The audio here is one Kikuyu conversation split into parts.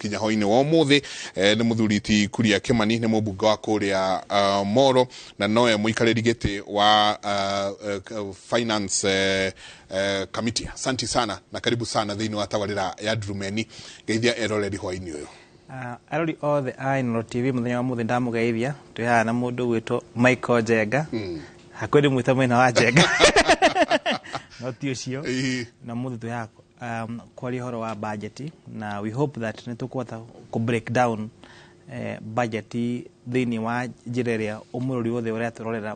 Kinya hwainĩ wa ũmũthĩ nĩ mũthuri ti Kuria Kimani, nĩ mũmbunge wa kũrĩa Moro na nowe mũikarĩri gĩtĩ wa finance committee. Asante sana na karibu sana thĩinĩ wa tabarĩra ya Ndurumeni. Geithia eroreri hwainĩ ũyũ. Arori othe a Inooro TV, mũthenya wa mũthĩ ndamũgeithia. Twĩ haha na mũndũ gwĩtwo Michael Njenga, hakuhĩ ndĩmwĩta mwena wa Njenga no ti ũcio. Na mũthĩ twĩ haha kwaria ũhoro wa budget, na we hope that nĩ tũkũhota kũ break down budget thĩinĩ wa njĩra ĩrĩa ũmũrori wothe ũratũrorera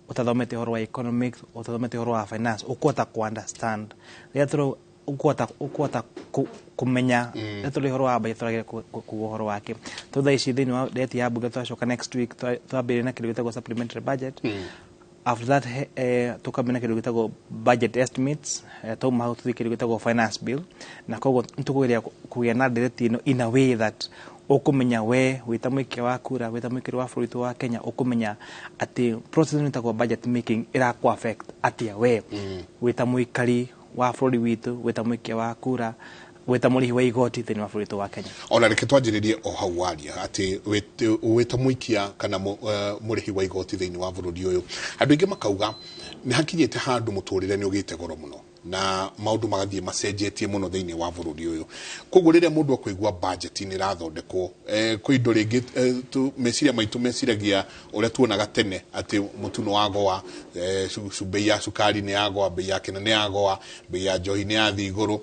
ũtathomete ũhoro wa economics, ũtathomete ũhoro wa finance, ũkũhota kũ understand rĩrĩa tũrau ũkũhota kũmenya rĩrĩa tũrĩ ũhoro wa budget tũragĩra kuga ũhoro wake. Tondũ thaa ici thĩinĩ wa date ya bunge twacoka next week, twambĩrĩria na kĩndũ gĩtagwo supplementary budget. After that tukambia na kĩndũ gĩtagwo budget estimates, tauma hau tũthiĩ kĩndũ gĩtagwo finance bill. Na koguo nĩtũkũgeria kũgĩa na ndereti ĩno in a way that ũkũmenya we wĩta mũikia wa kura, wĩta mũikari wa bũrũri witũ wa Kenya, ũkũmenya atĩ process ĩno ĩtagwo budget making ĩrakũ affect atĩa we wĩta mũikari wa bũrũri witũ, wĩta mũikia wa kura, wĩta mũrĩhi wa igoti thĩinĩ wa bũrũri witũ wa Kenya. Ona reke twanjĩrĩrie o hau waria atĩ wĩta mũikia kana mũrĩhi wa igoti thĩinĩ wa bũrũri ũyũ, andũ aingĩ makauga nĩ hakinyĩte handũ mũtũrĩre nĩ ũgĩte goro mũno na maũndũ magathiĩ macenjetie mũno thĩinĩ wa bũrũri ũyũ. Koguo rĩrĩa mũndũ akũigua budget nĩ ĩrathondekwo, kwĩ indo rĩngĩ meciria maitũ meciragia ũrĩa tuonaga tene atĩ mũtu nĩ wagoa, bei ya cukari nĩ yagoa, bei ya kĩna nĩ yagoa, bei ya njohi nĩ yathiĩ igũrũ.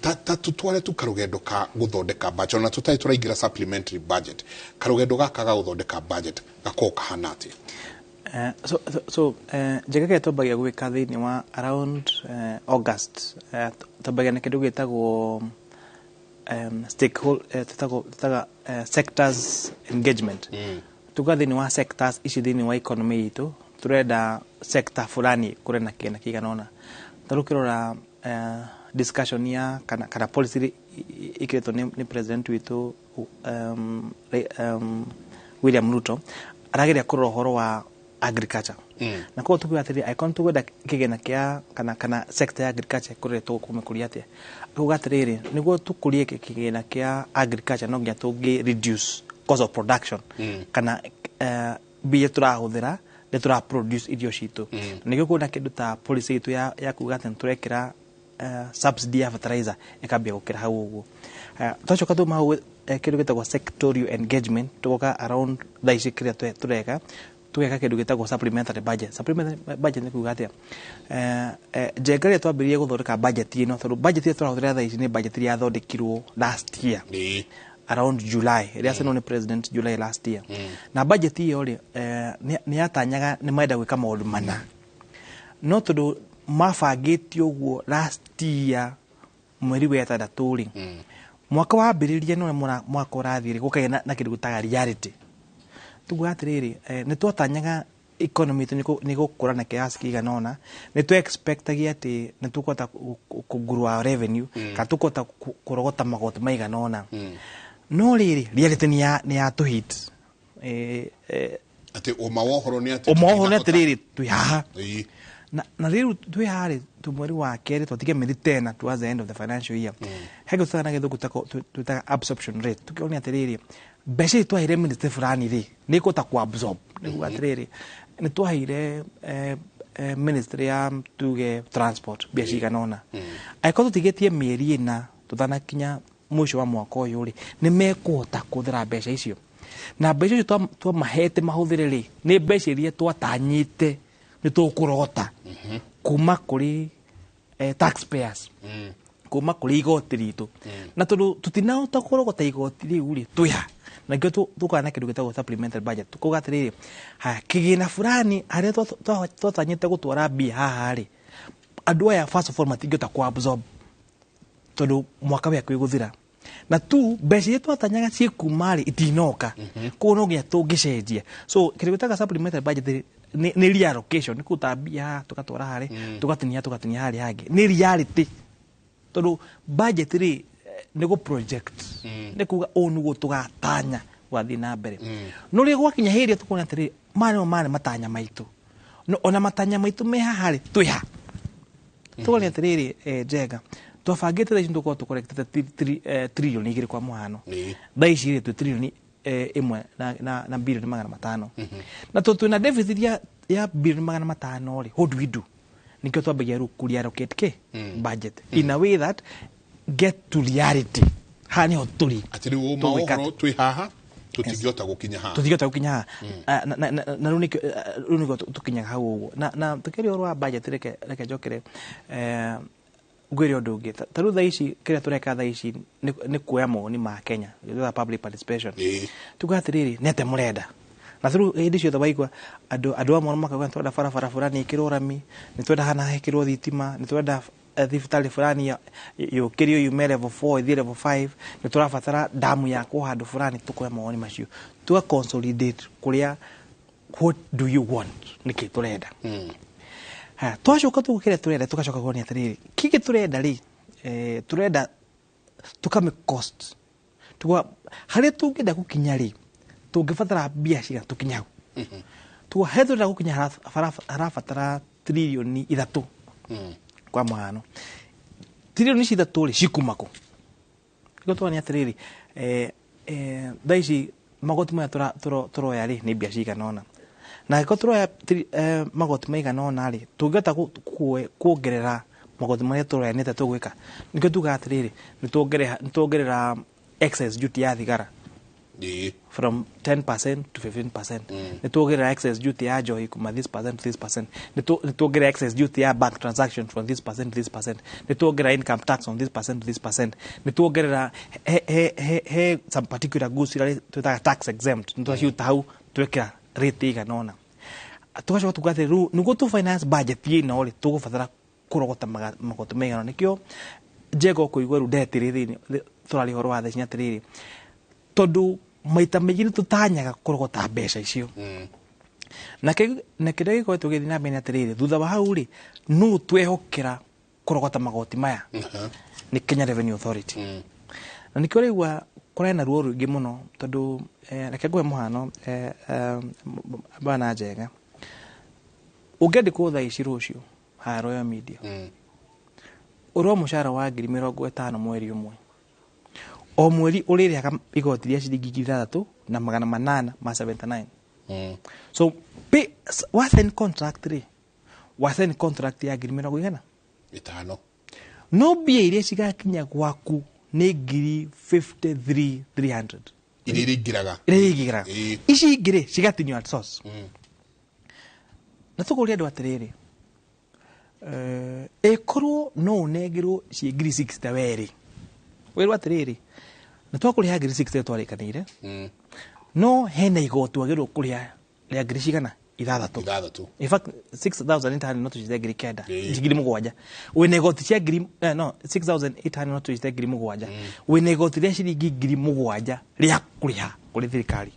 Ta tutware tu karũgendo ka gũthondeka budget, ona tũtarĩ tũraingĩra supplementary budget, karũgendo gaka ga gũthondeka budget gakoragwo kahana atĩa? So njĩra ĩrĩa twambagia gwĩka thĩinĩ wa around August, twambagia na kĩndũ gĩtagwo stakeholder, twĩtaga sectors engagement. Tuga thĩinĩ wa sectors ici thĩinĩ wa economy itũ, tũrenda sector fulani kũrĩ na kĩna kĩigana ũna. Tarĩu ũkĩrora discussion ya kana policy ĩkĩrĩtwo nĩ president witũ William Ruto, arageria kũrora ũhoro wa agriculture. Na koguo tukiuga atĩrĩrĩ, angĩkorwo nĩtũkwenda kĩgĩna kĩa kana sector ya agriculture ĩkũrĩre, tũkũmĩkũria atĩa? Akuga atĩrĩrĩ, nĩguo tũkũrie kĩgĩna kĩa agriculture, no nginya tũngĩ reduce cost of production kana mbia tũrahũthĩra nĩ tũra produce irio citũ. Na nĩkĩo kuona kĩndũ ta policy itũ ya kuga atĩ nĩtũrekĩra subsidy ya fertilizer ĩkambia gũkĩra hau ũguo. Twacoka tuma hau, kĩndũ gĩtagwo sectorial engagement, tũgoka around thaa ici kĩrĩa tũreka, tũgeka kĩndũ gĩtagwo supplementary budget. Supplementary budget nĩ kuga atĩa? Njenga rĩrĩa twambĩrĩrie gũthondeka budget ĩno, tondũ budget ĩrĩa tũrahũthĩra thaa ici nĩ budget ĩrĩa yathondekirwo last year around July, ĩrĩa yasainwo nĩ president July last year. Na budget ĩyo rĩ, nĩ yatanyaga nĩ marenda gwĩka maũndũ mana, no tondũ mabangĩte ũguo last year mweri wa ĩtandatũ rĩ, mwaka wambĩrĩria no mwaka ũrathiĩ rĩ, gũkagĩa na kĩndũ gĩtaga reality. Tuguga atĩrĩrĩ, nĩ twatanyaga economy itũ nĩ gũkũra na kĩasi kĩigana ũna, nĩ tũ expectagia atĩ nĩ tũkũhota kũ grow our revenue kana tũkũhota kũrogota magoti maigana ũna, no rĩrĩ, reality nĩ ya tũhit Atĩ ũma wa ũhoro nĩ atĩ ũma wa ũhoro nĩ tũtinahota. Atĩrĩrĩ, twĩ haha na rĩu twĩ haha rĩ, twĩ mweri wa kerĩ, twatigia mĩeri tena towards the end of the financial year. He kĩndũ twĩtaga na gĩthũngũ twĩtaga absorption rate. Tukĩonia atĩrĩrĩ, mbeca ici twaheire ministry fulani rĩ, nĩ ĩkũhota ku absorb. Nĩ kuga atĩrĩrĩ, nĩ twaheire ministry ya tuge transport mbia cigana ũna, angĩkorwo tũtigĩtie mĩeri 4 tũtanakinya mũico wa mwaka ũyũ rĩ, nĩ mekũhota kũhũthĩra mbeca icio? Na mbeca icio twamahete mahũthĩre rĩ, nĩ mbeca iria twatanyĩte nĩ tũkũrogota kuma kũrĩ taxpayers, kuma kũrĩ igoti ritũ. Na tondũ tũtinahota kũrogota igoti rĩu rĩ, twĩha na nĩkĩo tũkaga na kĩndũ gĩtagwo supplementary budget. Tukuga atĩrĩrĩ, haya, kĩgĩna fulani harĩa twatanyĩte gũtwara mbia haha rĩ, andũ aya first of all matingĩhota ku absorb tondũ mwaka wĩ hakuhĩ gũthira, na tu mbeca iria twatanyaga ciĩkuma rĩ, itinoka. Koguo no nginya tũngĩcenjia. So kĩndũ gĩtaga supplementary budget rĩ, nĩ reallocation, nĩ kũruta mbia haha tũgatwara harĩ, tũgatinia harĩa hangĩ. Nĩ reality, tondũ budget rĩ, nĩ gũ project, nĩ kuga ũũ nĩguo tũgatanya gwathiĩ na mbere. No rĩrĩa gwakinya hĩndĩ ĩrĩa tũkuona atĩrĩrĩ, maya nĩmo marĩ matanya maitũ, no ona matanya maitũ me haha rĩ, twĩ ha? Tũgona atĩrĩrĩ, Njenga, Twabangĩte thaa ici tũkorwo tũkorektete 2 trillion kwa mũhano. Thaa ici rĩ, twĩ 1 trillion na 500 billion. Na tondũ twĩna deficit ya 500 billion rĩ, what do we do? Nikĩo twambagia rĩu kũ reallocate kĩ budget in a way that get to reality, haha nĩho tũrĩ. Atĩ rĩu ũma Tũgwĩka ũhoro twĩ haha, tũtingĩhota gũkinya haha. Tũtingĩhota gũkinya haha. Na rĩu nĩkĩo tũkinyaga hau ũguo. Na tũkĩaria ũhoro wa budget, reke njokere ngwĩre ũndũ ũngĩ. Ta rĩu thaa ici, kĩrĩa tũreka thaa ici nĩ kuoya mawoni ma Kenya, the public participation. Tuga atĩrĩrĩ, nĩ atĩa mũrenda? Na through hĩndĩ ciothe waigua andũ amwe makauga nĩ twenda barabara fulani ĩkĩrwo rami, nĩ twenda hana hekĩrwo thitima, nĩ twenda thibitarĩ fulani yũkĩrio yume level 4 ĩthiĩ level 5, nĩ tũrabatara damu yakwo handũ fulani. Tũkoya mawoni macio, tuga consolidate kũrĩa, what do you want, nĩkĩ tũrenda. Haya, twacoka tũgũkĩrĩa tũrenda, tũgacoka kuonia atĩrĩrĩ, kĩngĩ tũrenda rĩ, tũrenda tũkame cost, tuga harĩa tũngĩenda gũkinya rĩ, tũngĩbatara mbia cigana tũkinye hau. Tuga harĩa tũrenda gũkinya harabatara 3 trillion kwa mũhano. Trillion ici ithatũ rĩ, cikuma kũ? Nĩguo tuonia atĩrĩrĩ, thaa ici magoti maya tũroya rĩ, nĩ mbia cigana ũna, na angĩkorwo tũroya magoti maigana ũna rĩ, tũngĩhota kuongerera magoti marĩa tũroya nĩ atĩa tũgwĩka? Nĩkĩo tugaga atĩrĩrĩ, nĩ tuongerera excise duty ya thigara from 10% to 15%, nĩ tuongerera excise duty ya njohi kuma this percent to this percent, nĩ tuongerera excise duty ya bank transaction from this percent to this percent, nĩ tuongerera income tax on this percent to this percent, nĩ tuongerera he some particular goods iria twĩtaga tax exempt, nĩ twaciruta hau, twekĩra rate ĩigana ũna. Tũgacoka tuga atĩ rĩu nĩguo tũ finance budget ĩno rĩ, tũgũbatara kũrogota magoti maigana. Nĩkĩo njega ũkũigua rĩu ndetĩrĩ thĩinĩ tũraria ũhoro wa theci atĩrĩrĩ, tondũ maita maingĩ nĩ tũtanyaga kũrogota mbeca icio. Na kĩrĩa gĩkoretwo gĩgĩthiĩ na mbere nĩ atĩrĩrĩ, thutha wa hau rĩ, nũ twehokera kũrogota magoti maya? Nĩ Kenya Revenue Authority. Na nĩkĩo ũraigua kũrĩ na ruo rũingĩ mũno, tondũ reke ngũhe mũhano, bana Njenga, ũngĩandĩkwo thaa ici rũciũ haha Royal Media, ũrwo mũcara wa 50,000 mweri ũmwe, o mweri ũrĩrĩhaga igoti rĩa ciringi 6,879. So pay, wa sign contract rĩ, wa sign contract ya ngiri mĩrongo igana 5. No mbia iria cigakinya gwaku nĩ ngiri 53,300. Iria iringĩraga. Iria ingĩraga. Ici ingĩ rĩ, cigatinio at source. Na tũkũria andũ atĩrĩrĩ, ĩkorwo no ũnengerwo ciĩ ngiri 60 werĩ, wĩrwo atĩrĩrĩ, na twakũrĩha ngiri 60 twarĩkanĩire, no hena igoti wagĩrĩirwo kũrĩha rĩa ngiri cigana? Ithathatũ. Ithathatũ. In fact, 6800 no tũcite 9,000. 7,000. Wĩna igoti cia ngiri no 6800 no tũcite 7,000. Wĩna igoti rĩa ciringi 7,000 rĩa kũrĩha kũrĩ thirikari.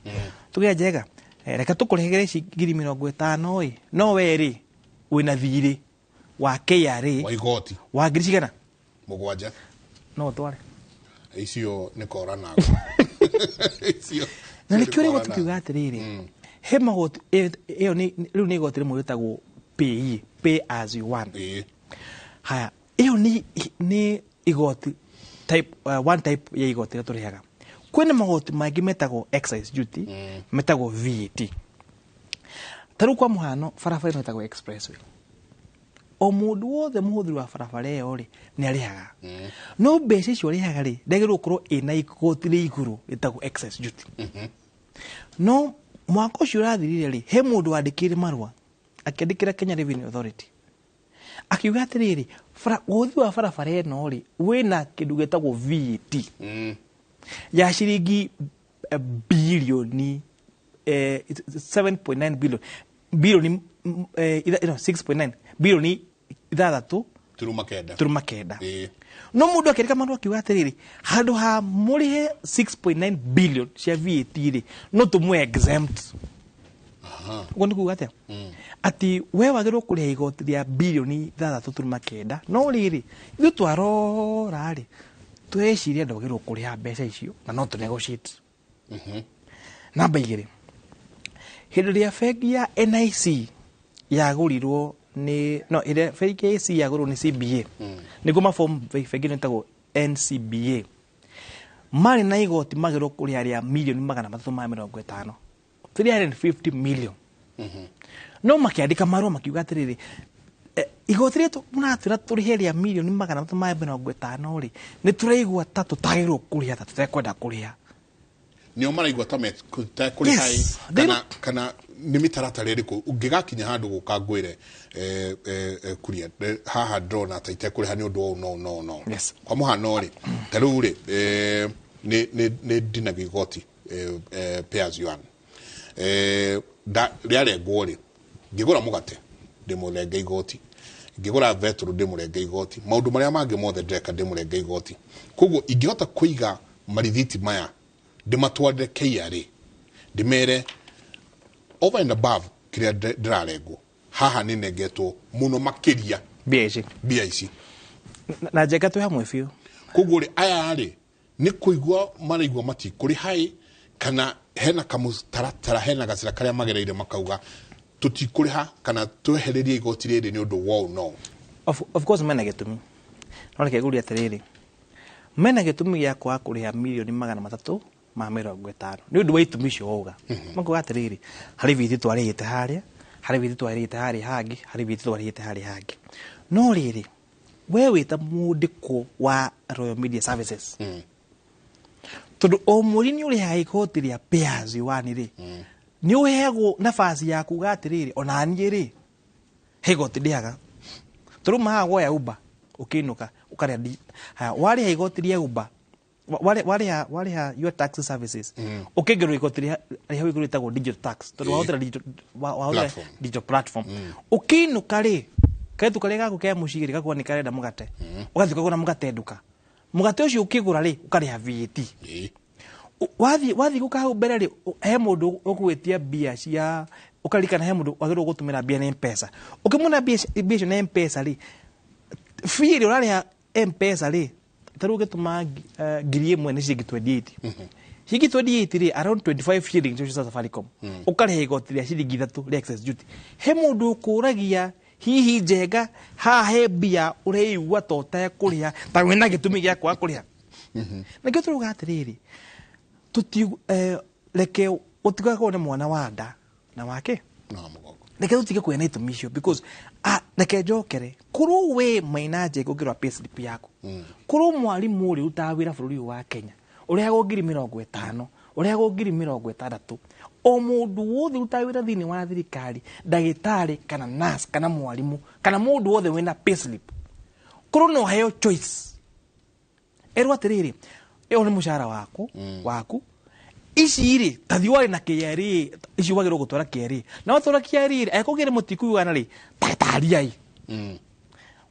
Tũgĩa njega, reke tũkũrĩhĩre ici 50,000 ĩ, no we rĩ, wĩna thirĩ wa KRA wa igoti wa ngiri cigana? 7. No ũtware. Icio nĩ kora nago icio. Na nĩkĩo rĩu kora. Tũkiuga atĩrĩrĩ, he magoti ĩyo rĩu nĩ igoti rĩmwe rĩtagwo PAYE, pay as you earn. Haya, ĩyo nĩ igoti type, one type ya igoti rĩrĩa tũrĩhaga. Kwĩna magoti mangĩ metagwo excise duty, metagwo VAT. Ta rĩu kwa mũhano, barabara ĩno ĩtagwo expressway, o mũndũ wothe mũhũthĩri wa barabara ĩyo rĩ, nĩ arĩhaga. No mbeca icio arĩhaga rĩ, ndagĩrĩirwo gũkorwo ĩna igoti rĩ igũrũ rĩtagwo excise duty. No mwaka ũcio ũrathirire rĩ, he mũndũ wandĩkĩire marũa, akĩandĩkĩra Kenya Revenue Authority, akiuga atĩrĩrĩ, ũhũthĩri wa barabara ĩno rĩ, wĩna kĩndũ gĩtagwo VAT ya ciringi bilioni 7.9 billion, bilioni no, 6.9 bilioni 6 turuma 9. Turuma 9. No mũndũ akĩandĩka marũa akiuga atĩrĩrĩ, handũ ha mũrĩhe 6.9 billion cia VAT rĩ, no tũmwe exempt. Ũguo nĩ kuga atĩa? Atĩ we wagĩrĩirwo kũrĩha igoti rĩa bilioni 6.9, no rĩrĩ, ithuĩ twarora rĩ, tweciria ndwagĩrĩirwo kũrĩha mbeca icio na no tũ negotiate. Namba 2, hĩndĩ ĩrĩa bengi ya NIC yagũrirwo Nĩ no ĩrĩa bengi ya AC yagũrwo nĩ CBA, nĩguo mabomu bengi ĩno ĩtagwo NCBA, marĩ na igoti magĩrwo kũrĩha rĩa mirioni 350, 350 million. No makĩandĩka marũa makiuga atĩrĩrĩ, igoti rĩtũ mũratwĩra tũrĩhe rĩa mirioni 350 rĩ, nĩ tũraigua ta tũtagĩrĩirwo kũrĩha, ta tũtekwenda kũrĩha. Nĩo maraigua ta mekũrĩha? Yes. Kana nĩ mĩtaratara ĩrĩkũ ũngĩgakinya handũ gũka ngwĩre, kuria haha ndĩrona ta itekũrĩha nĩ ũndũ wa ũũ no no no? Kwa mũhano rĩ, ta rĩu rĩ, nĩ ndinagia igoti, pay as you earn, rĩarengwo rĩ, ngĩgũra mũgate ndĩmũrenge igoti, ngĩgũra betũrũ ndĩmũrenge igoti, maũndũ marĩa mangĩ mothe ndĩreka ndĩmũrenge igoti. Koguo ingĩhota kũiga marithiti maya, ndĩmatwarĩre KRA, ndĩmere over and above kĩrĩa ndĩrarengwo haha, nĩ nengetwo mũno makĩria mbia ici. Mbia ici. Na Njenga, twĩ hamwe biũ. Koguo rĩ, aya rĩ, nĩ kũigua maraigua matikũrĩha ĩ, kana hena kamũtaratara, hena gacĩra karĩa magereire makauga tũtikũrĩha kana twehererie igoti rĩrĩ nĩ ũndũ wa ũũ no? Of course mena gĩtũmi, no reke ngũrie atĩrĩrĩ, mena gĩtũmi gĩa kwaga kũrĩha mirioni 350 nĩ ũndũ wa itũmi icio wauga? Makauga atĩrĩrĩ, harĩ VAT twarĩhĩte harĩa, harĩ VAT twarĩhĩte harĩa hangĩ, harĩ VAT twarĩhĩte harĩa hangĩ. No rĩrĩ, we wĩ ta mũndĩkwo wa Royal Media Services, tondũ o mweri nĩ ũrĩhaga igoti rĩa pay as you earn rĩ, nĩ ũheagwo nafasi ya kuga atĩrĩrĩ, ona niĩ rĩ, he igoti ndĩhaga. Tondũ mahaga woya Uber ũkĩinũka ũkarĩa haya, warĩha igoti rĩa Uber, warĩha your taxi services, ũkĩongererwo igoti rĩa hau igũrũ rĩtagwo digital tax, tondũ wahũthĩra digital, wahũthĩra platform. Digital platform. Ũkĩinũka rĩ, kairĩtu karĩa gaku ke mũciĩ rĩ, gakuga nĩ karenda mũgate, ũgathiĩ ũkagũra mũgate nduka. Mũgate ũcio ũkĩgũra rĩ, ũkarĩha VAT. Wathiĩ gũka hau mbere rĩ, he mũndũ ũgwĩtia mbia cia, ũkaririkana he mũndũ wagĩrĩirwo gũtũmĩra mbia na Mpesa. Ũkĩmũna mbia icio na Mpesa rĩ, fee ĩrĩa ũrarĩha Mpesa rĩ, ta rĩu ũgĩtũma 1,000 nĩ ciringi 28. Ciringi 28 rĩ, around 25 shillings icio cia Safaricom, ũkarĩha igoti rĩa ciringi 3 rĩa excise duty. He mũndũ ũkũragia, hihi Njenga, haha he mbia ũreigua ta ũtekũrĩha, ta wĩna gĩtũmi gĩa kwaga kũrĩha? Nakĩo tũrauga atĩrĩrĩ, reke ũtigakorwo nĩ mwana wa nda na wake na mũgongo. Reke tũtige kũgĩa na itũmi icio, because reke njokere, korwo we Maina Njenga ũngĩrora payslip yaku, korwo mwarimũ ũrĩa ũrutaga wĩra bũrũri ũyũ wa Kenya ũrĩhagwo 50,000, ũrĩhagwo 60,000, o mũndũ wothe ũrutaga wĩra thĩinĩ wa thirikari, ndagĩtarĩ kana nurse kana mwarimũ kana mũndũ wothe wĩna payslip, korwo no heo choice, erwo atĩrĩrĩ, ĩyo nĩ mũcara waku, ici rĩ, ta thiĩ warĩ na KRA, ici wagĩrĩirwo gũtwara KRA, na watwara KRA rĩ, angĩkorwo kĩrĩ mũtikuigana rĩ, tariai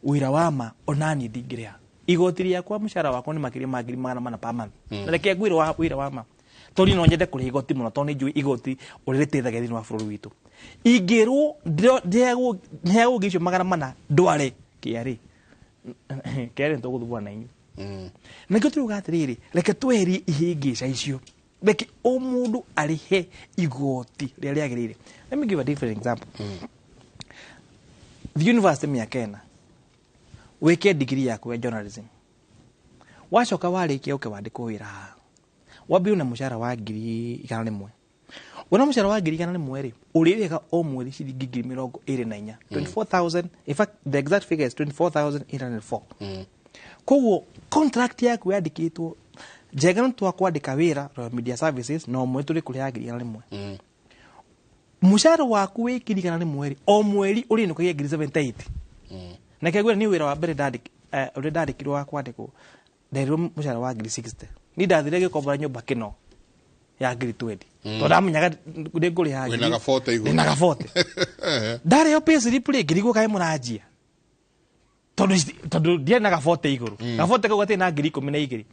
wĩra wa ma. Onaniĩ ndingĩrĩha igoti rĩakwa, mũcara wakwa nĩ makĩria ma 400,000 per month. Na reke ngwĩre wĩra wa ma, tondũ niĩ no nyende kũrĩha igoti mũno, tondũ nĩ njũĩ igoti ũrĩa rĩteithagia thĩinĩ wa bũrũri witũ. Ingĩrwo ndĩheagwo ngiri icio 400 ndware KRA, KRA nĩ tũgũthumbũra na inyuĩ. Na nĩkĩo tũrauga atĩrĩrĩ, reke tweherie ihĩngĩca icio, reke o mũndũ arĩhe igoti rĩrĩa rĩagĩrĩire. Let me give a different example. The university mĩaka 4, wĩke degree yaku ya journalism, wacoka warĩkia ũke wandĩkwo wĩra haha, wambĩrĩrie na mũcara wa 101,000. Wona mũcara wa 101,000 rĩ, ũrĩrĩhaga o mweri ciringi 24,000, 24,000. In fact, the exact figure is 24,804. Koguo contract yaku yandĩkĩtwo, Njenga, nĩ twakwandĩka wĩra Royal Media Services na o mweri tũrĩ kũrĩha 101,000. Mũcara waku wĩ 101,000 rĩ, o mweri ũrĩinũkagia 78,000. Na kĩguo nĩ wĩra wa mbere ũrĩa ndandĩkirwo wa kwandĩkwo, nderirwo mũcara wa 60,000. Ni ndathire gĩkombora nyũmba kĩno ya 20,000, tondũ ndamenyaga nĩ ngũrĩha. Wĩna gabote igũrũ. Ndĩna gabote. Ndarĩo payslip rĩ, ngĩrigwo kaĩ mũranjia, tondũ ndiarĩ na gabote igũrũ. Gabote kau gatirĩ na 12,000,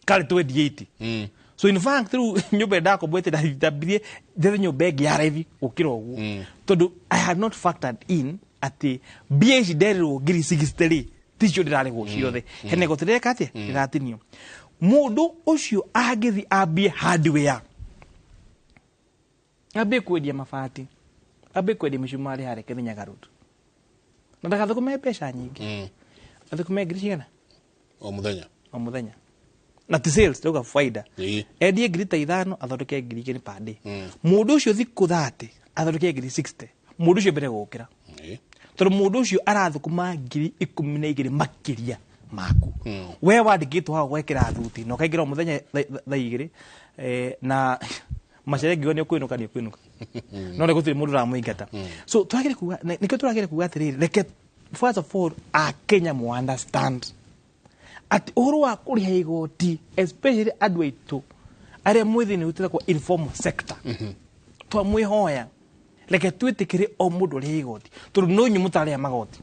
karĩ 28. So in fact, rĩu nyũmba ĩrĩa ndakomboete, ndambirie njethe nyũmba ĩngĩ ya raithi gũkĩra ũguo, tondũ I had not factored in atĩ mbia ici nderirwo 60,000 rĩ, ticio ndĩrarĩhwo ciothe. Hena igoti rĩreka atĩa, rĩratinio. Mũndũ ũcio angĩthi ambie hardware, ambie kwendia mabati, ambie kwendia mĩcumarĩ harĩa Kirinyaga Road. Na ndagathũkũme mbeca nyingĩ, athũkũme ngiri cigana? O muthenya. O muthenya, na ti sales, ndauga faida. Endie ngiri ta 5, athondeke 2,000 per day. Mũndũ ũcio thikũ 30 athondeke ngiri 60. Mũndũ ũcio mbere gũkĩra, tondũ mũndũ ũcio arathũkũma 12,000 makĩria maku. We wandĩkĩtwo hau gwekĩra thuti na ũkaingĩra o mũthenya thaa 2, na macere ngiuga nĩ ũkũinũka, nĩ ũkũinũka, no nĩ gũtirĩ mũndũ ũramũingata. So twagĩrĩire kuga, nĩkĩo tũragĩrĩire kuga atĩrĩrĩ, reke first of all Akenya mu understand atĩ ũhoro wa kũrĩha igoti, especially andũ aitũ arĩa mwĩ thĩinĩ wĩtagwo informal sector, twamwĩhoya reke twĩtĩkĩre o mũndũ ũrĩhe igoti, tondũ no inyuĩ mũtarĩha magoti.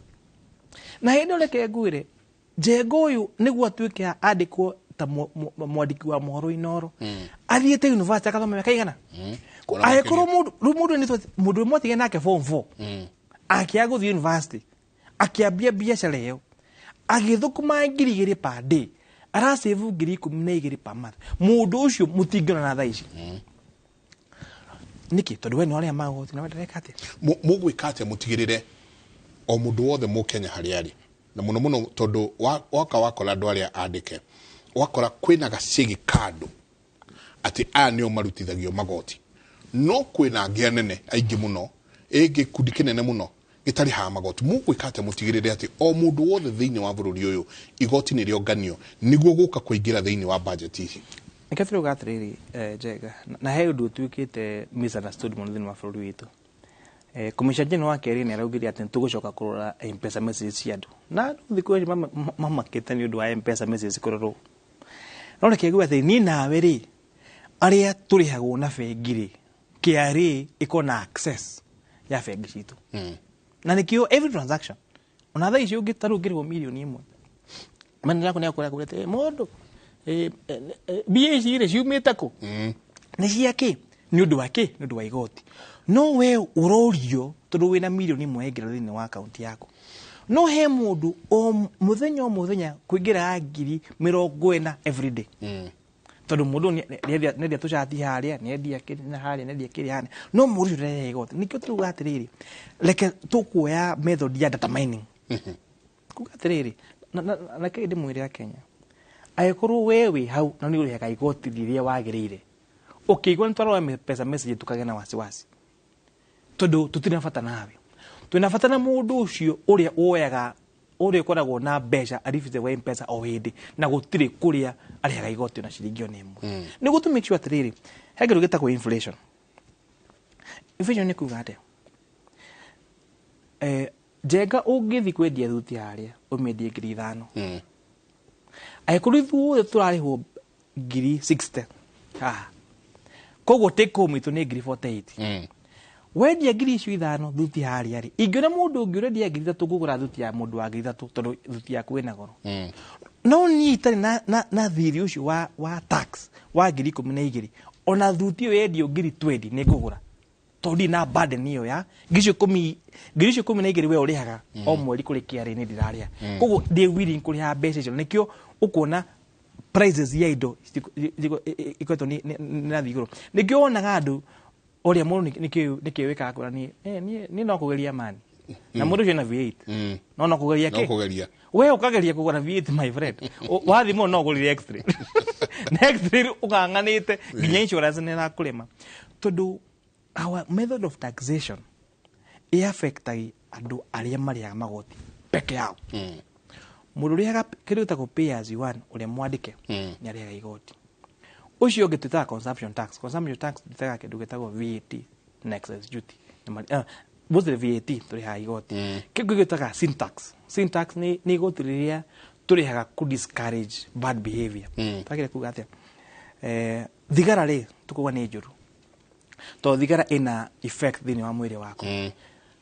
Na hĩndĩ ĩyo reke ngwĩre, Njenga ũyũ nĩguo atuĩke andĩkwo ta mwandĩki wa mohoro Inoro, athiĩte university akathoma mĩaka igana? Kuona. Angĩkorwo mũndũ rĩu, mũndũ nĩ mũndũ ũmwe atigane nake form 4, akĩaga gũthiĩ university, akĩambia biacara ĩyo, agĩthũkũma 2,000 per day, arasave 12,000 per month. Mũndũ ũcio mũtingĩona na thaa ici. Nĩkĩ? Tondũ we nĩ warĩa magoti na we ndareka atĩa? Mũgwĩka atĩa mũtigĩrĩre o mũndũ wothe mũkenya harĩa arĩ, na mũno mũno tondũ waka wakora andũ arĩa andĩke, wakora kwĩna gacĩgĩ ka andũ atĩ aya nĩo marutithagio magoti, no kwĩna angĩ anene aingĩ mũno, ĩ gĩkundi kĩnene mũno gĩtarĩhaga magoti? Mũgwĩka atĩa mũtigĩrĩre atĩ o mũndũ wothe thĩinĩ wa bũrũri ũyũ igoti nĩ rĩonganio nĩguo gũka kũingĩra thĩinĩ wa budget ici? Nĩkĩo tũrauga atĩrĩrĩ, Njega, na he ũndũ ũtuĩkĩte misunderstood mũno thĩinĩ wa bũrũri witũ. Commissioner General wa kerĩ nĩ araugire atĩ nĩtũgũcoka kũrora M-Pesa messages cia andũ, na andũ thikũ ici mamakĩte nĩ ũndũ wa M-Pesa messages kũrorwo. No reke ngue atĩ niĩ nawe rĩ, arĩa tũrĩhagwo na bengi rĩ, KRA ĩkorwo na access ya bengi citũ, na nĩkĩo every transaction, ona thaa ici ũngĩ ta rĩu ũngĩrĩhwo 1 million, manager yaku nĩakũra kũrĩte mũndũ, mbia ici rĩ ciumĩte kũ, nĩ cia kĩ, nĩ ũndũ wa kĩ, nĩ ũndũ wa igoti. No we ũrorio tondũ wĩna 1 million yaingĩra thĩinĩ wa akaunti yaku, no he mũndũ o mũthenya o mũthenya kũingĩra 40,000 every day, tondũ mũndũ ũyũ nĩendia tũcati harĩa, nĩendia kĩrĩ na harĩa, nĩendia kĩrĩ harĩa, no mũndũ ũcio ndarĩhaga igoti. Nĩkĩo tũrauga atĩrĩrĩ, reke tũkuoya method ya data mining, kuga atĩrĩrĩ, na kĩrĩ ndĩmwĩre Akenya, angĩkorwo we wĩ hau na nĩ ũrĩhaga igoti rĩrĩa wagĩrĩire, ũkĩigua nĩ twarora pesa message, tukagĩa na wasiwasi, tondũ tũtirĩ na bata nawe. Twĩna bata na mũndũ ũcio ũrĩa woyaga, ũrĩa ũkoragwo na mbeca aribite wa M-Pesa o hĩndĩ, na gũtirĩ kũrĩa arĩhaga igoti ona ciringi ona ĩmwe. Nĩguo tũ make sure atĩrĩrĩ, he kĩndũ gĩtagwo inflation. Inflation nĩ kuga atĩa? Njenga, ũngĩthiĩ kwendia thuti harĩa, ũmĩendie 5,000, angĩkorwo ithuothe tũrarĩhwo ngiri 60 haha, koguo take home itũ nĩ ngiri 48. Wendia 5,000 thuti harĩa rĩ, ingĩona mũndũ ũngĩ ũrendia 3,000, ngũgũra thuti ya mũndũ wa 3,000, tondũ thuti yaku ĩna goro. No niĩ itarĩ na thirĩ ũcio wa tax wa 12,000, ona thuti ĩyo yendio ngiri 20 nĩ ngũgũra, tondũ ndirĩ na burden ĩyo ya ngiri icio 12 we ũrĩhaga o mweri kũrĩ KRA, nĩ ndirarĩha. Koguo ndĩ willing kũrĩha mbeca icio. Nĩkĩo ũkuona prices ya indo ikoretwo nĩ nathiĩ igũrũ. Nĩkĩo wonaga andũ ũrĩa mũndũ nĩkĩo wĩkaga kwĩra niĩ, niĩ no kũgeria mani na mũndũ ũcio ena V8, no kũgeria. No kĩ? Kũgeria. We ũkageria kũgũra V8, my friend. Wathiĩ mũno no ũgũrire X-ray na X-ray ũkang'anĩte nginya insurance nĩ ĩrakũrĩma, tondũ our method of taxation ĩaffectagi andũ arĩa marĩhaga magoti peke yao. Mũndũ ũrĩhaga kĩndũ gĩtagwo pay as you earn, ũrĩa mwandĩke, nĩ arĩhaga igoti. Ũcio ũngĩ twĩtaga consumption tax. Consumption tax twĩtaga kĩndũ gĩtagwo VAT na excise duty. Mostly VAT tũrĩhaga igoti. Kĩndũ gĩtaga sin tax. Sin tax nĩ igoti rĩrĩa tũrĩhaga ku discourage bad behavior. Twagĩrĩire kuga atĩa? Thigara rĩ, tũkuga nĩ njũru tondũ thigara ĩna effect thĩinĩ wa mwĩrĩ waku,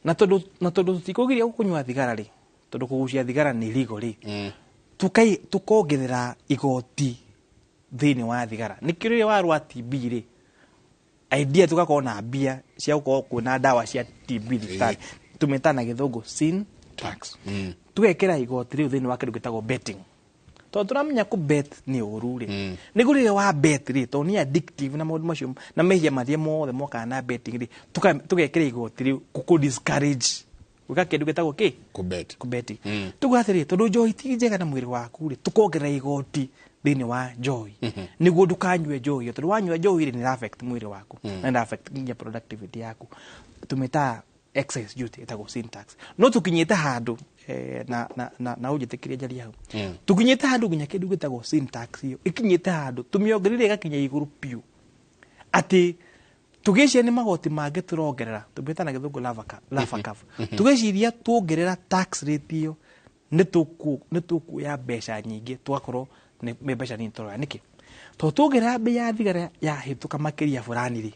na tondũ tũtikũgiria kũnyua thigara rĩ, tondũ kũgucia thigara nĩ illegal rĩ, tukongerera igoti thĩinĩ wa thigara. Nĩkĩo rĩrĩa warwa TB rĩ, idea tugakorwo na mbia cia gũkorwo kwĩna ndawa cia TB thibitarĩ, tũmĩtaga na gĩthũngũ sin tax. Tũgekĩra igoti rĩu thĩinĩ wa kĩndũ gĩtagwo betting, tondũ tũramenya kũ bet nĩ ũru rĩ, nĩguo rĩrĩa wa bet rĩ, tondũ nĩ addictive na maũndũ macio na mehia marĩa mothe mokaga na betting rĩ, tũgekĩra igoti rĩu kũ discourage Gwĩka kĩndũ gĩtagwo kĩ? Kũbet. Kũbeti. Tuga atĩrĩ, tondũ njohi ti njega na mwĩrĩ waku rĩ, tũkongerera igoti thĩinĩ wa njohi nĩguo ndũkanyue njohi ĩyo, tondũ wanyua njohi rĩ, nĩ ĩra affect mwĩrĩ waku na nĩ affect nginya productivity yaku. Tũmĩtaga excise duty, ĩtagwo sin tax. No tũkinyĩte handũ na ũnjĩtĩkĩrie njarie hau, tũkinyĩte handũ nginya kĩndũ gĩtagwo sin tax ĩyo ĩkinyĩte handũ tũmĩongereire ĩgakinya igũrũ biũ, atĩ tũgĩciria nĩ magoti mangĩ tũrongerera, tũmĩta na Gĩthũngũ Laffer curve. Tũgĩciria tuongerera tax rate ĩyo nĩ tũkuoya mbeca nyingĩ, tũgakorwo nĩ mbeca nini tũroya. Nĩkĩ? Tondũ tuongerera mbei ya thigara yahĩtũka makĩria burani rĩ,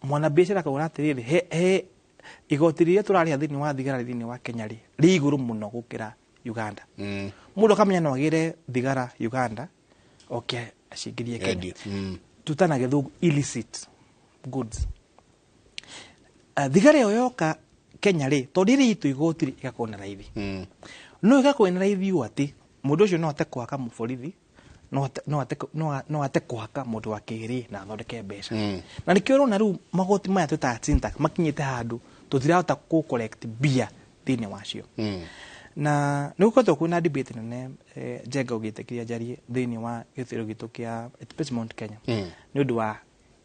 mwana biacara akauga atĩrĩrĩ, he igoti rĩrĩa tũrarĩha thĩinĩ wa thigara thĩinĩ wa Kenya rĩ, rĩ igũrũ mũno gũkĩra Uganda. Mũndũ akamenya no agĩre thigara Uganda oke acingĩrie Kenya. Endie. Tutana Gĩthũngũ illicit goods. Thigara ĩyo yoka Kenya rĩ, tondũ ĩrĩ itũ igoti rĩ, ĩgakorwo na raithi. No ĩgakorwo ĩna raithi ũũ atĩ mũndũ ũcio no ate kũhaka mũborithi, no ate kũhaka mũndũ wa kĩrĩ na athondeke mbeca. Na nĩkĩo ũrona rĩu magoti maya twĩtaga sin tax makinyĩte handũ tũtirahota kũ collect mbia thĩinĩ wacio. Na nĩ gũkoretwo kwĩna debate nene, Njenga, ũgĩtĩkĩria njarie, thĩinĩ wa gĩtĩro gitũ kĩa especially Mount Kenya, nĩ ũndũ wa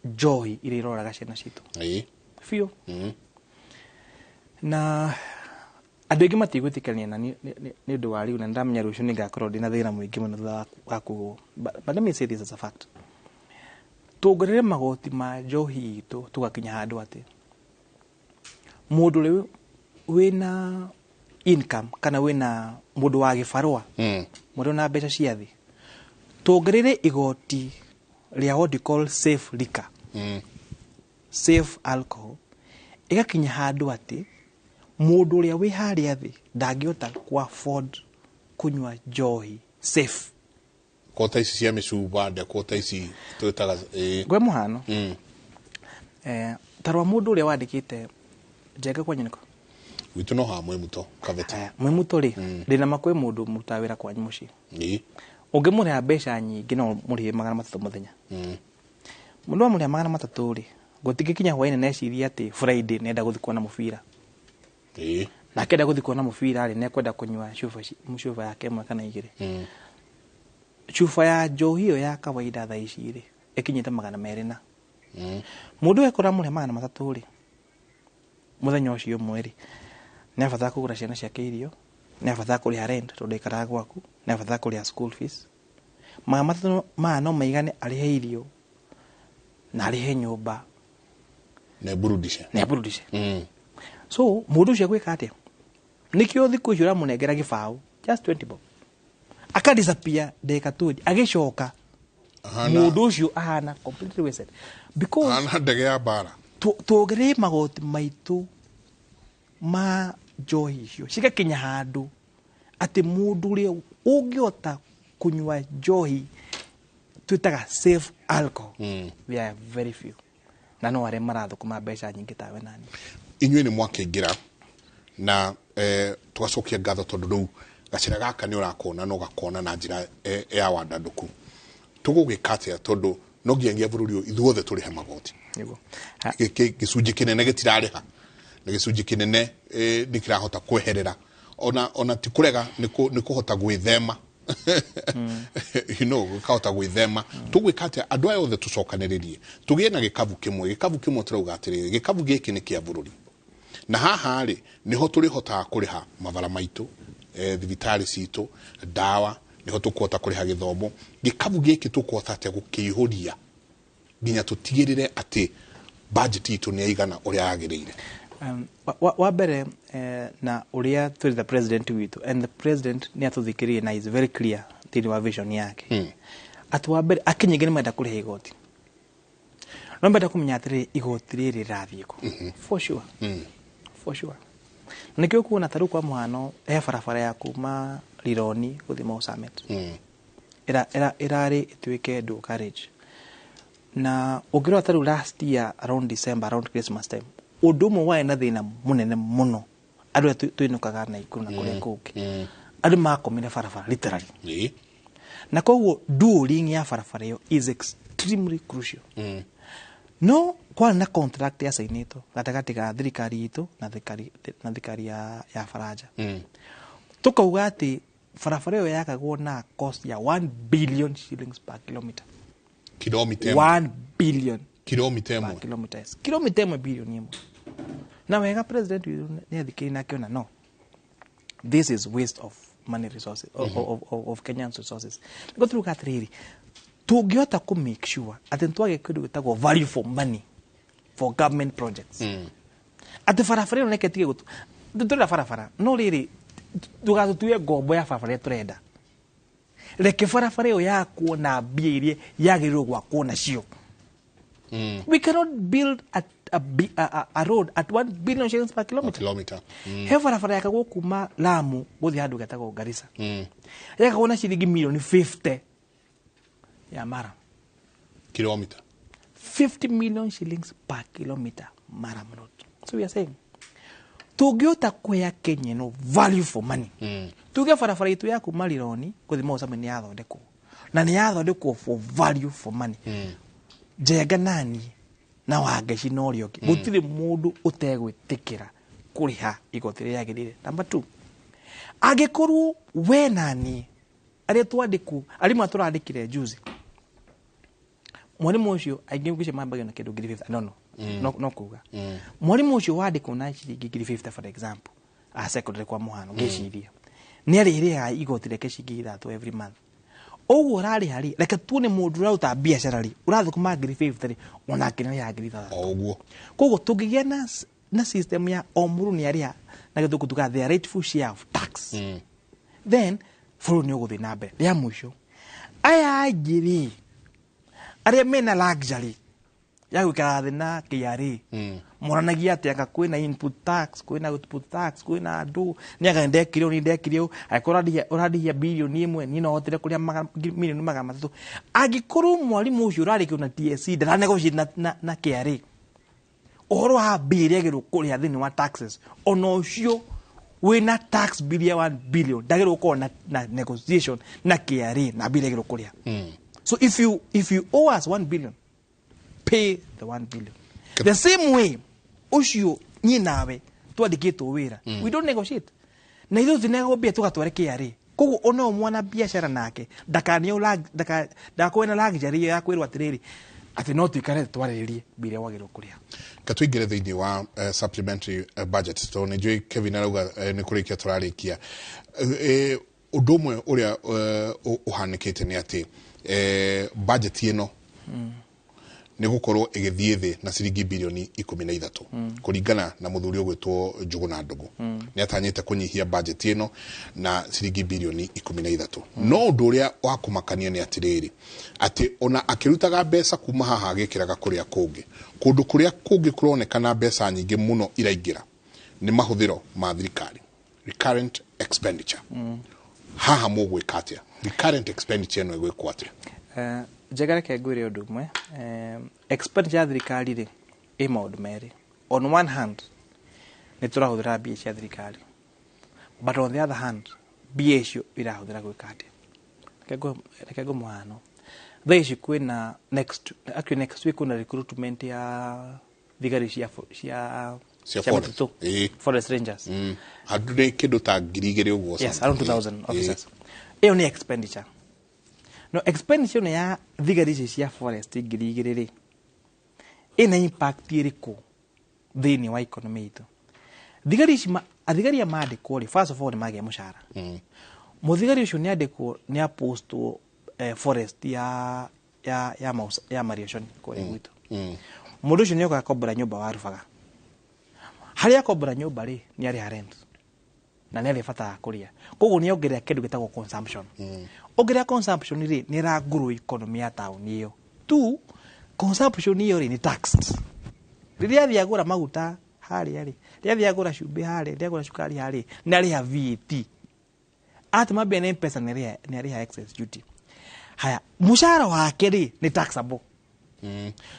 njohi iria iroraga ciana citũ biũ. Na andũ aingĩ matigwĩtĩkania na nĩ ũndũ wa rĩu, na ndamenya rũciũ nĩ ngakorwo ndĩna thĩna mũingĩ mũno thutha wa kugwo. But let me say this as a fact: tuongerere magoti ma njohi itũ tũgakinya handũ atĩ mũndũ ũrĩa wĩna income kana wĩna mũndũ wa gĩbarũa, mũndũ na mbeca cia thĩ, tuongerere igoti rĩa what you call safe liquor, safe alcohol, ĩgakinya handũ atĩ mũndũ ũrĩa wĩ harĩa thĩ ndangĩhota ku afford kũnyua njohi safe. Kota ici cia mĩcuba, ndekota ici twĩtaga Ngwe mũhano, ta rwa mũndũ ũrĩa wandĩkĩte. Njenga, kwanyu nĩkũ? Gwitũ no haha Mwĩmuto Kabete. Aya, Mwĩmuto rĩ, ndĩna ma kwĩ mũndũ mũrutaga wĩra kwanyu mũciĩ. Ũngĩmũrĩha mbeca nyingĩ, no mũrĩhe 300 mũthenya. Mũndũ wamũrĩha 300 rĩ, gũtingĩkinya hwainĩ neciria atĩ Friday nenda gũthiĩ kuona mũbira. Na akĩenda gũthiĩ kuona mũbira rĩ, nĩekwenda kũnyua cuba cuba yake ĩmwe kana igĩrĩ. Cuba ya njohi ĩyo ya kawaida thaa ici rĩ, ĩkinyĩte 200 na mũndũ ũyũ ekora mũrĩha 300 rĩ mũthenya ũcio ũmwe rĩ, nĩ abatara kũgũra ciana ciake irio, nĩ abatara kũrĩha rent tondũ ndaikaraga gwaku, nĩ abatara kũrĩha school fees. 300 maya no maigane arĩhe irio na arĩhe nyũmba Na burudishe. Na aburudishe. So mũndũ ũcio agwĩka atĩa? Nĩkĩo thikũ icio ũramũnengera gĩbaũ, just 20 bob, akadisappear ndagĩka 20, agĩcoka mũndũ ũcio ahana completely wasted because Ahana ndege ya mbara. Tuongerere magoti maitũ ma njohi icio cigakinya handũ atĩ mũndũ ũrĩa ũngĩhota kũnyua njohi twĩtaga safe alcohol, they are very few, na no arĩa marathũkũma mbeca nyingĩ tawe nani. Inyuĩ nĩ mwakĩingĩra na tũgacokia ngatho tondũ rĩu gacĩra gaka nĩ ũrakona na ũgakona na njĩra ya wandandũku. Tũgũgĩka atĩa? Tondũ no nginyagia bũrũri ũyũ ithuothe tũrĩhe magoti. Nĩguo. Gĩcunjĩ kĩnene gĩtirarĩha na gĩcunjĩ kĩnene nĩ kĩrahota kweherera, ona ti kũrega, nĩ kũhota gwĩthema, gũkahota gwĩthema. Tũgwĩka atĩa andũ aya othe tũcokanĩrĩrie tũgĩe na gĩkabu kĩmwe? Gĩkabu kĩmwe tũrauga atĩrĩrĩ, gĩkabu gĩkĩ nĩ kĩa bũrũri, na haha rĩ nĩho tũrĩhotaga kũrĩha mabara maitũ, thibitarĩ citũ, ndawa, nĩho tũkũhota kũrĩha gĩthomo. Gĩkabu gĩkĩ tũkũhota atĩa gũkĩihũria nginya tũtigĩrĩre atĩ budget itũ nĩ yaigana ũrĩa yagĩrĩire? Wa mbere, na ũrĩa twĩrĩte president witũ, and the president nĩ atũthikĩrĩrie na is very clear thĩinĩ wa vision yake, atĩ wa mbere Akenya aingĩ nĩ marenda kũrĩha igoti, no menda kũmenya atĩrĩrĩ, igoti rĩrĩ rĩrathiĩ kũ? For sure, for sure. Na nĩkĩo kuona ta rĩu kwa mũhano he barabara ya kuma Rironi gũthiĩ Mau Summit, ĩrarĩ ĩtuĩke dual carriage, na ũngĩrora ta rĩu last year around December, around Christmas time, ũndũ ũmwe warĩ na thĩna mũnene mũno, andũ arĩa twĩnũkaga Naikuru na kũrĩa kũngĩ, andũ makomire barabara literally. Na koguo dualling ya barabara ĩyo is extremely crucial. No kwarĩ na contract yacainĩtwo gatagatĩ ga thirikari itũ na thirikari ya Faranja. Tukauga atĩ barabara ĩyo yakagwo na cost ya 1 billion shillings per kilometer. Kilomita ĩmwe? 1 billion. Kilomita per ĩmwe? Kilometer, yes. Kilomita ĩmwe, bilioni ĩmwe. Na wega president witũ nĩ athikĩrĩria na akĩona, no, this is waste of money, resources of Kenyans' resources. Nĩguo turuga atĩrĩrĩ, tũngĩhota kũ make sure atĩ nĩtwagĩa kĩndũ gĩtagwo value for money for government projects, atĩ barabara ĩno reke tige gũtu tũrenda barabara, no rĩrĩ, ndũgatũtue ngombo ya barabara ĩrĩa tũrenda. Reke barabara ĩyo yakwo na mbia iria yagĩrĩirwo gwakwo nacio. We cannot build a road at 1 billion shillings per kilometer. Kilomita. He barabara yakagwo kuma Lamu gũthiĩ handũ getagwo Garissa, yakagwo na ciringi milioni 50 ya mara. Kilomita? 50 million shillings per kilometer, murram road. So we are saying tũngĩhota kũhe Kenya ĩno value for money, tuge barabara itũ ya kuma Rironi gũthiĩ Mau Summit nĩ yathondekwo na nĩ yathondekwo for value for money, Njenga nani na Wangeci na ũrĩa ũngĩ, gũtirĩ mũndũ ũtegwĩtĩkĩra kũrĩha igoti rĩrĩa rĩagĩrĩire. Number two, angĩkorwo we nani arĩa twandĩkwo, arimũ arĩa tũrandĩkire juzi, mwarimũ ũcio aingĩ ngwĩciria mambagia na kĩndũ 50,000, I don't know, no kuga mwarimũ ũcio wandĩkwo na ciringi 50,000, for example, a secondary kwa mũhano, ngĩciria nĩ arĩrĩhaga igoti rĩake ciringi 3 every month. Ũguo ũrarĩha rĩ, reke tuone mũndũ ũraruta biacara rĩ, ũrathũkũma 50,000 rĩ, onake nĩ arĩhaga 6,000. O ũguo. Koguo tũngĩgĩa na system ya o mũndũ nĩ arĩha na gĩthũngũ tuga their rightful share of tax, then bũrũri nĩ ũgũthiĩ na mbere. Rĩa mũico, aya angĩ rĩ, arĩa mena luxury ya gũikara thĩ na KRA, moranagia atĩ anga kwĩna input tax, kwĩna output tax, kwĩna andũ nĩ anga ndekire ũũ, nĩ ndekire ũũ. Angĩkorwo ũrandĩhia 1 bilioni, niĩ no hotire kũrĩa 300 million. Angĩkorwo mwarimũ ũcio ũrarĩkio na TSC ndaranegotiate na KRA ũhoro wa mbia iria agĩrĩirwo kũrĩha thĩinĩ wa taxes, ona ũcio wĩna tax bill ya 1 billion ndagĩrĩirwo gũkorwo na negotiation na KRA na mbia iria agĩrĩirwo kũrĩha. So if you owe us 1 billion, pay the 1 billion. The same way ũcio niĩ nawe twandĩkĩtwo wĩra, we don't negotiate na ithuĩ tũtinegwo mbia tũgatware KRA. Koguo ona ũyũ mwana biacara nake ndagakorwo na luxury ĩyo ya kwĩrwo atĩrĩrĩ, atĩ no tuikare twarĩrĩrie mbia iria wagĩrĩirwo kũrĩha. Ka tũingĩre thĩinĩ wa supplementary budget, tondũ nĩ njũĩ Kevin arauga nĩ kũrĩkia tũrarĩkia. Ũndũ ũmwe ũrĩa ũhanĩkĩte nĩ atĩ budget ĩno nĩ gũkorwo ĩgĩthiĩ thĩ na ciringi 13 bilioni, kũringana na mũthuri ũgwĩtwo Njũgũna Ndũng'ũ. Nĩ atanyĩte kũnyihia budget ĩno na ciringi 13 bilioni. No ũndũ ũrĩa wa kũmakania nĩ atĩrĩrĩ, atĩ ona akĩrutaga mbeca kuma haha agĩkĩraga kũrĩa kũngĩ, kũndũ kũrĩa kũngĩ kũronekana mbeca nyingĩ mũno iraingĩra nĩ mahũthĩro ma thirikari, recurrent expenditure. Haha mũgwĩka atĩa? Recurrent expenditure ĩno ĩgwĩkwo atĩa? Njega, reke ngwĩre ũndũ ũmwe. Expenditure ya thirikari rĩ, ĩ maũndũ merĩ. On one hand nĩ tũrahũthĩra mbia cia thirikari, but on the other hand mbia icio irahũthĩra gwĩka atĩa? Reke ngũ mũhano. Thaa ici kwĩna next, actually next week, kwĩna recruitment ya thigari cia cia cia forest. mĩtitũ. Forest rangers. Handũ nĩ kĩndũ ta 2,000 ũguo. Yes. Something. Around 2000 officers. Ĩyo nĩ expenditure. No expenditure ĩno ya thigari ici cia forest 2,000 rĩ, ĩna impact ĩrĩkũ thĩinĩ wa economy itũ? Thigari ici athigari aya mandĩkwo rĩ, first of all nĩ magĩa mũcara. Mũthigari ũcio nĩ andĩkwo, nĩ apostwo forest ya Mariashoni kũrĩa gwitũ. Mũndũ ũcio nĩ oka akombora nyũmba wa Rubaga. Harĩa akombora nyũmba rĩ, nĩ arĩha rent na nĩ arĩbataraga kũrĩa, koguo nĩ ongerera kĩndũ gĩtagwo consumption. Ongerera consumption rĩ, nĩ ĩra grow economy ya taũni ĩyo. Two, consumption ĩyo rĩ, nĩ taxed. Rĩrĩa athiĩ agũra maguta harĩa rĩ, rĩrĩa athiĩ agũra cumbĩ harĩa, rĩrĩa agũra cukari harĩa, nĩ arĩha VAT. Atũma mbia na M-Pesa, nĩ arĩha excise duty. Haya, mũcara wake rĩ, nĩ taxable.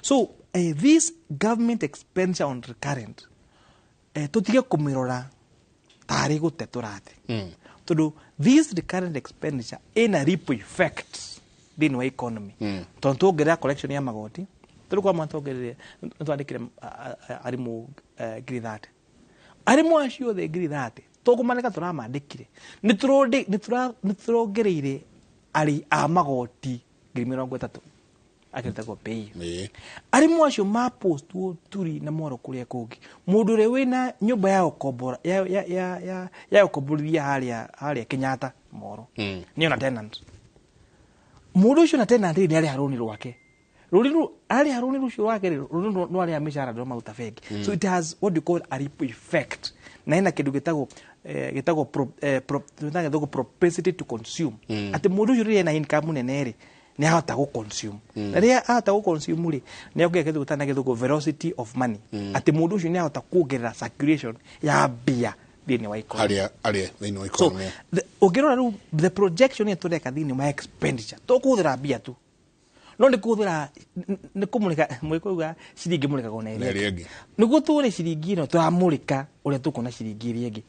So this government expenditure on recurrent, tũtige kũmĩrora tarĩ gũte tũrate, tondũ this recurrent expenditure ĩna ripple effect thĩinĩ wa economy, tondũ tuongerera collection ya magoti, Tondũ kwa mwaka twongereire, nĩtwandĩkire arimũ 30,000. Arimũ acio othe 30,000 tũkũmandĩka, tũramandĩkire, nĩtũrongereire arĩhi a magoti 30,000 akĩrutagwo pay. Arimũ acio mapostwo turi na mwaro kũrĩa kũngĩ, mũndũ ũrĩa wĩna nyũmba ya gũkombora ya gũkomborithia harĩa Kenyatta Moro nĩ ona tenant, mũndũ ũcio na tenant rĩ, nĩ arĩha rũni rwake, rũni rũ arĩha rũni rũcio rwake rĩ, rũni rũ no arĩha mĩcara ndũramaruta bengi. So it has what you call a ripple effect, na ĩna kĩndũ gĩtagwo gĩtagwo propensity to consume, atĩ mũndũ ũcio rĩrĩa ena income nene rĩ, nĩ ahota gũ consume, na rĩrĩa ahota gũ consume rĩ, nĩ akũgĩa kĩndũ gĩtagwo na gĩthũngũ velocity of money, atĩ mũndũ ũcio nĩ ahota kuongerera circulation ya mbia thĩinĩ wa economy. Harĩa thĩinĩ wa So economy. Ũngĩrora rĩu the projection ĩrĩa tũreka thĩinĩ wa expenditure, tũkũhũthĩra mbia tu, no nĩ kũhũthĩra, nĩ kũmũrĩka mũgĩkũuga ciringi mũrĩkagwo na Na ĩrĩa ĩrĩa ĩngĩ. Ĩngĩ. Nĩguo tũre ciringi ĩno tũramũrĩka ũrĩa tũkuona ciringi ĩrĩa ĩngĩ,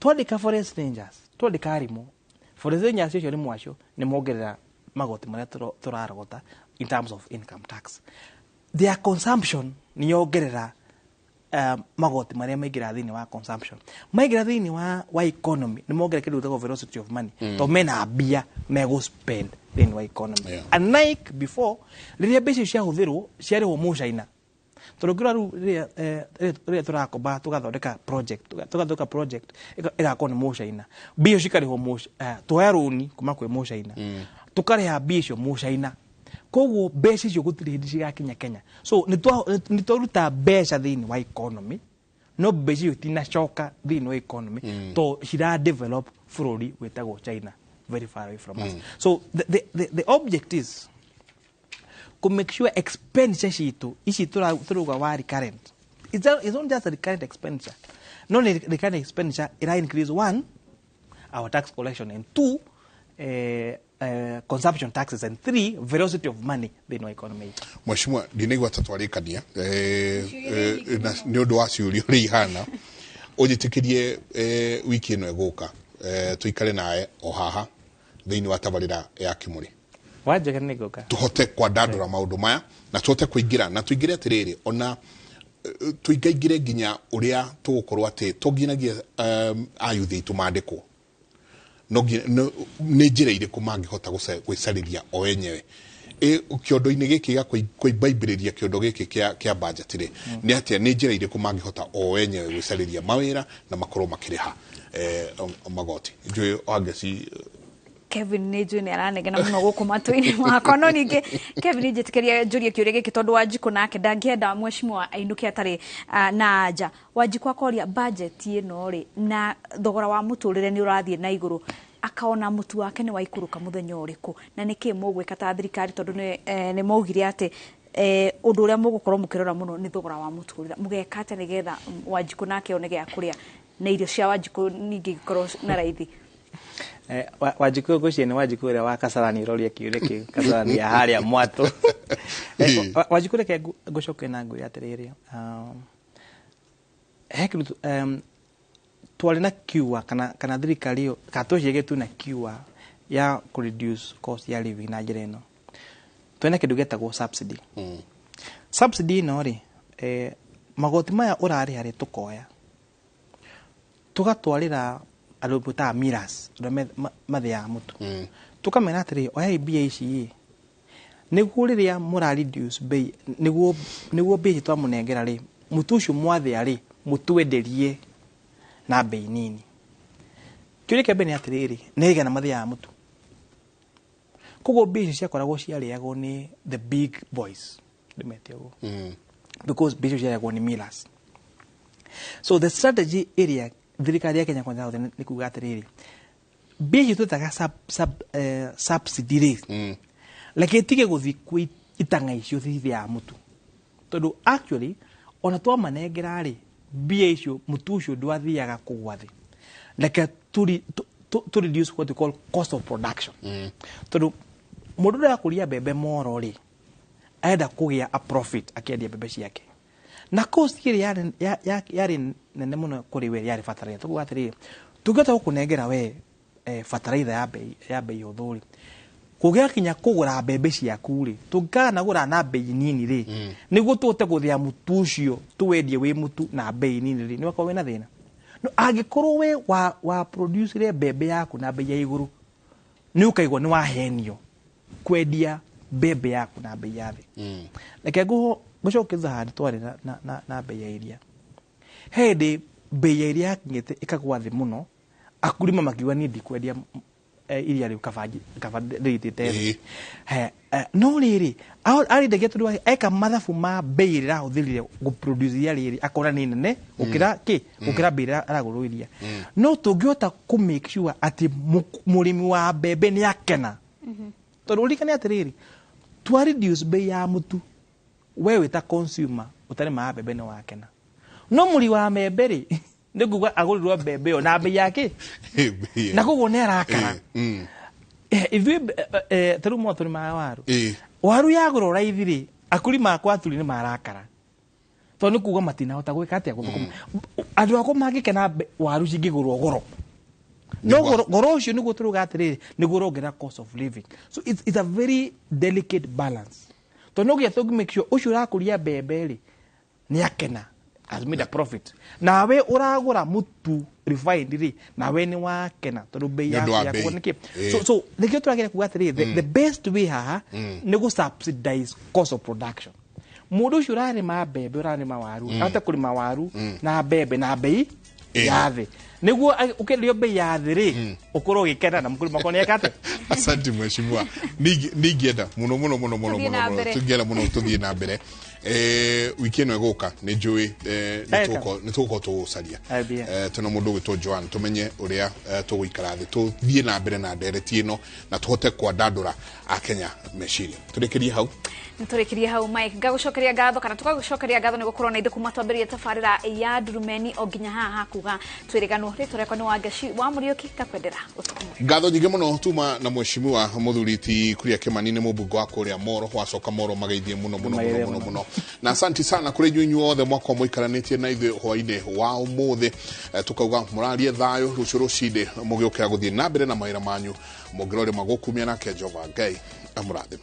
twandĩka forest rangers, twandĩka arimũ, forest rangers acio, arimũ acio nĩ mongerera magoti marĩa tũrarogota in terms of income tax. Their consumption nĩ yongerera magoti marĩa maingĩra thĩinĩ wa consumption, maingĩra thĩinĩ wa economy, nĩ mongerera kĩndũ gĩtagwo velocity of money, tondũ mena mbia megũ spend thĩinĩ wa economy. Unlike before, rĩrĩa mbeca icio ciahũthĩrwo ciarĩhwo mũcaina, tondũ ngĩrora rĩu rĩrĩa tũrakomba tũgathondeka project, tũgathondeka project ĩgakorwo nĩ mũcaina, mbia icio cikarĩhwo tuoya rũni kuma kwĩ mũcaina, tũkarĩha mbia icio mũcaina, koguo mbeca icio gũtirĩ hĩndĩ cigakinya Kenya. So nĩ twaruta mbeca thĩinĩ wa economy, no mbeca icio itinacoka thĩinĩ wa economy to cira develop bũrũri wĩtagwo China, very far away from us. So the object is ku make sure expenditure citũ ici tũrauga wa recurrent, it's not just a recurrent expenditure, no nĩ recurrent expenditure ira increase, one, our tax collection, and two, consumption taxes, and three, velocity of money thĩinĩ wa economy itũ. Mheshimiwa, ndinaigua ta twarĩkania na nĩ ũndũ wa ciũria ũrĩa ihana, ũnjĩtĩkĩrie wiki ĩno ĩgũka tũikare nawe o haha thĩinĩ wa tabarĩra ya Kĩmũrĩ. Wanjega, nĩ ngũka. Tũhote kwandandũra maũndũ maya na tũhote kũingĩra na tũingĩre atĩrĩrĩ, ona tũingaingĩre nginya ũrĩa tũgũkorwo atĩ to nginyagia ayuthi aitũ mandĩkwo, no nĩ njĩra irĩkũ mangĩhota gwĩcarĩria o enyewe. Kĩondo-inĩ gĩkĩ gĩa kũimbaimbĩrĩria kĩondo gĩkĩ kĩa budget rĩ, nĩ atĩa, nĩ njĩra irĩkũ mangĩhota o enyewe gwĩcarĩria mawĩra na makorwo makĩrĩha magoti? Njũĩ Wangeci. Kevin nĩ njũĩ nĩ aranegena mũno gũkũ matũ-inĩ makwa, no ningĩ Kevin, njĩtĩkĩria njũrie kĩũria gĩkĩ, tondũ Wanjikũ nake ndangĩenda mheshimiwa ainũke atarĩ na anja. Wanjikũ akoria, budget ĩno rĩ, na thogora wa mũtũrĩre nĩ ũrathiĩ na igũrũ, akaona mũtu wake nĩ waikũrũka mũthenya ũrĩkũ, na nĩkĩ mũgwĩka ta thirikari, tondũ nĩ maugire atĩ ũndũ ũrĩa mũgũkorwo mũkĩrora mũno nĩ thogora wa mũtũrĩre? Mũgeka atĩa nĩgetha Wanjikũ nake one gĩa kũrĩa na irio cia Wanjikũ ningĩ ikorwo na raithi? Wanjikũ, ngwĩciria nĩ Wanjikũ ũrĩa wa Kasarani ũroria kĩũria kĩu, Kasarani ya harĩa Mwatũ. Wanjikũ, reke ngũcoke na ngwĩre atĩrĩrĩ, he kĩndũ twarĩ na cure kana thirikari ĩyo kana twecirie tu na cure ya kũ reduce cost ya living na njĩra ĩno. Twĩ na kĩndũ gĩtagwo subsidy. Subsidy ĩno rĩ, magoti maya ũrarĩha rĩ, tũkoya tũgatwarĩra andũ twĩtaga millers, andũ arĩa mathĩaga mũtu, tũkamera atĩrĩ, oyai mbia ici ĩ, nĩguo rĩrĩa mũra reduce bei, nĩguo mbia ici twamũnengera rĩ, mũtu ũcio mwathĩa rĩ, mũtwenderie na bei nini. Kĩũria kĩa mbere nĩ atĩrĩrĩ, nĩ aigana mathĩaga mũtu? Koguo mbia icio ciakoragwo ciarĩagwo nĩ the big boys, ndĩmete ũguo, because mbia icio ciarĩagwo nĩ millers. So the strategy ĩrĩa thirikari ya Kenya Kwanza nĩ kuga atĩrĩrĩ, mbia icio twĩtaga subsidy rĩ, reke tige gũthiĩ kwĩ itang'a icio cithiaga mũtu, tondũ actually ona twamanengera rĩ mbia icio, mũtu ũcio ndwathiaga kũgwa thĩ. Reke tu reduce what we call cost of production, tondũ mũndũ ũrĩa akũria mbembe moro rĩ, arenda kũgĩa a profit akĩendia mbembe ciake, na cost ĩrĩa yarĩ nene mũno kũrĩ we yarĩ bataraitha. Tukuga atĩrĩrĩ, tũngĩhota gũkũnengera we bataraitha ya bei hũthũ rĩ, Kũgĩakinya kũgũra mbembe ciaku rĩ, tũngĩkanagũra na mbei nini rĩ, nĩguo tũhote gũthĩa mũtu ũcio tũwendie wĩ mũtu na mbei nini rĩ, nĩ wakorwo wĩna thĩna. No angĩkorwo we wa produce mbembe yaku na mbei ya igũrũ, nĩ ũkaigua nĩ wahenio kwendia mbembe yaku na mbei ya thĩ. Reke ngũcoke thutha handũ twarĩ na mbei ya iria. He hĩndĩ mbei ya iria yakinyĩte ĩkagwa thĩ mũno, akulima makiuga niĩ ndikwendia iria rĩu kaba ndĩitĩte thĩ. No rĩrĩ arĩndagia tondũ eka mathabu ma mbei ĩrĩa arahũthĩrire gũproduce iria rĩrĩ akona nĩ nene gũkĩra kĩ gũkĩra mbei ĩrĩa aragũrwo iria. No tũngĩhota kũ make sure atĩ mũrĩmi wa mbembe nĩ akena, tondũ ũririkane atĩrĩrĩ, twa reduce bei ya mũtu, we wĩ ta consumer ũtarĩmaga mbembe nĩ wakena, no mũri wa mbembe rĩ, nĩ kuga agũrirwo mbembe ĩyo na mbei ya kĩ, na koguo nĩ arakara. Ithuĩ ta rĩu mwa tũrĩmaga waru, waru yagũrwo raithi rĩ, akulima akwa aturi nĩ marakara, tondũ nĩ kuga matinahota gwĩka atĩa, gũthũkũma. Andũ akwa mangĩkena waru cingĩgũrwo goro, no goro ũcio nĩguo tũrauga atĩrĩrĩ, nĩguo ũrongerera cost of living. So it's a very delicate balance, tondũ no nginya tũngĩ make sure ũcio ũrakũria mbembe rĩ nĩ akena, has made a profit, nawe ũragũra mũtu refined rĩ, nawe nĩ wakena tondũ bei Nĩ ũndũ wa yaku bei. yaku nĩkĩ. So nĩkĩo tũragĩra kuga atĩrĩrĩ, the best way haha nĩ gũ subsidize cost of production. Mũndũ ũcio ũrarĩma mbembe, ũrarĩma waru, ahote kũrĩma waru na mbembe na bei ya thĩ, nĩguo ũkĩenderio bei ya thĩ rĩ, ũkorwo ũgĩkena na mũkũrĩma korwo nĩ eka atĩa. Asante mheshimiwa, ningĩenda muno muno muno muno Tũthiĩ muno na muno mbere. Tũngĩenda mũno tũthiĩ na mbere. Wiki ĩno ĩgũka nĩ njũĩ Eka. nĩ tũgũkorwo tũgũcaria Ambia. Tũna mũndũ ũgwĩtwo Joan, tũmenye ũrĩa tũgũikara thĩ tũthiĩ na mbere na ndereti ĩno na tũhote kwandandũra akenya meciria. Tũrĩkĩrie hau. Nĩtũrĩkĩrie hau. Mike, ngagũcokeria ngatho kana tũkagũcokeria ngatho nĩ gũkorwo na ithuĩ kuma twambĩrĩria tabarĩra ya Ndurumeni o nginya haha hakuga twĩrĩganwo. Rĩtwa rĩakwa nĩ Wangeci wa Mũriũki, ngakwendera ũtukũ mwega. Ngatho nyingĩ mũno tuma na mheshimiwa mũthuri ti Kuria Kimani, nĩ mũmbunge wa kũrĩa Moro, wacoka Moro mageithie mũno mũno mũno mũno mũno, na asanti sana kũrĩ inyuĩ inyuothe mwakorwo mũikaranĩtie na ithuĩ hwainĩ wa ũmũthĩ. Tukauga mũrarie thayũ rũciũ rũcinĩ mũgĩũkĩra gũthiĩ na mbere na mawĩra manyu, mũngĩrorĩma gũkumia nake Jehova Ngai amũrathime.